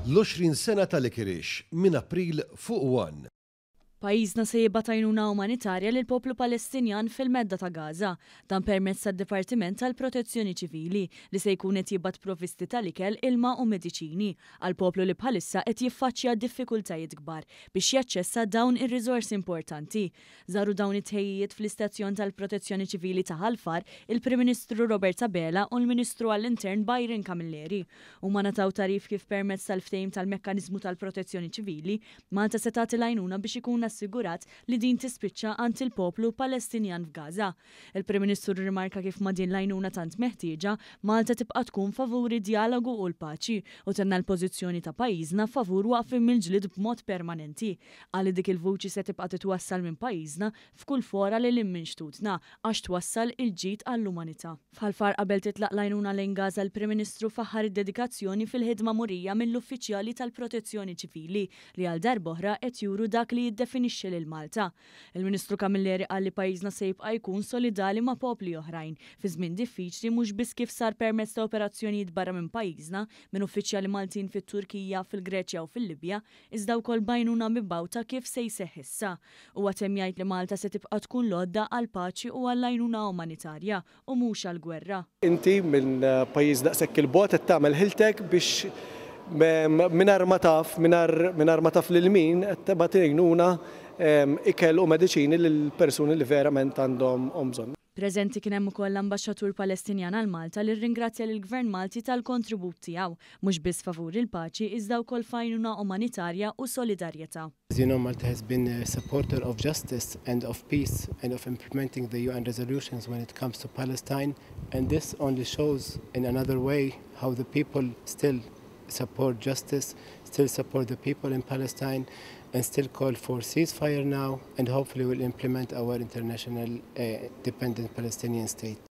L-20 sena ta' Licorice minn April fuq One. Pajjiżna se jibgħat għajnuna umanitarja lill-poplu Palestinjan fil-Medda ta' Gaza. Dan permezz tad-Dipartiment tal-Protezzjoni Ċivili li se jkun qed jibgħat provvisti tal-ikel, ilma u mediċini għall-poplu li bħalissa qed jiffaċċja diffikultajiet kbar biex jaċċessa dawn ir-riżorsi importanti. Żaru dawn it-tħejjijiet fl-istazzjon tal-Protezzjoni Ċivili ta' Ħal Far il-Prim Ministru Robert Abela u l-Ministru għall-Intern Byron Camilleri. Huma ngħataw tagħrif kif permezz tal-ftehim tal-Mekkaniżmu tal-Protezzjoni Ċivili, Malta se tagħti l-għajnuna biex ikun assigurat li din tispiċċa għand il-poplu Palestinjan f'Gaza. Il-Prim Ministru rrimarka kif ma' din l-għajnuna tant meħtieġa, Malta tibqa' tkun favur id-djalogu u l-paċi u tenna l-pożizzjoni ta' pajjiżna favur waqfien mill-ġlied b'mod permanenti. Qal li dik il-vuċi se tibqa' titwassal minn pajjiżna f'kull fora lil hinn minn xtutna għax twassal il-ġid għall-umanità. F'Ħal Far qabel titlaq l-għajnuna lejn Gaza l-Prim Ministru faħħar id-dedikazzjoni fil-ħidma murija mill-uffiċjali tal-Protezzjoni Ċivili li għal darb'oħra qed juru dak li jiddefinixxi lil Malta. Il-Ministru Camilleri qal li pajjiżna se jibqa' jkun solidali ma' popli oħrajn fi żmien diffiċli mhux biss kif sar permezz ta' operazzjonijiet barra minn pajjiżna minn uffiċjali Maltin fit-Turkija, fil-Greċja u fil-Libja iżda wkoll b'għajnuna mibgħuta kif se jseħħ issa. Huwa temm jgħid li Malta se tibqa' tkun l-għodda għall-paċi u għall-għajnuna umanitarja u mhux għall-gwerra. Inti minn pajjiż daqshekk 'il bogħod qed tagħmel ħiltek biex mingħajr ma taf, mingħajr ma taf lil min, qed tibgħat għajnuna, ikel u mediċini lil persuni li verament għandhom bżonn. Preżenti kien hemm ukoll l-Ambaxxatur Palestinjan għal Malta li rringrazzja lill-Gvern Malti tal-kontribut tiegħu, mhux biss favur il-paċi iżda wkoll f'għajnuna umanitarja u solidarjetà. As you know, Malta has been a supporter of justice and of peace and of implementing the UN resolutions when it comes to Palestine and this only shows in another way how the people still support justice, still support the people in Palestine and still call for ceasefire now and hopefully will implement our international uh, dependent Palestinian state.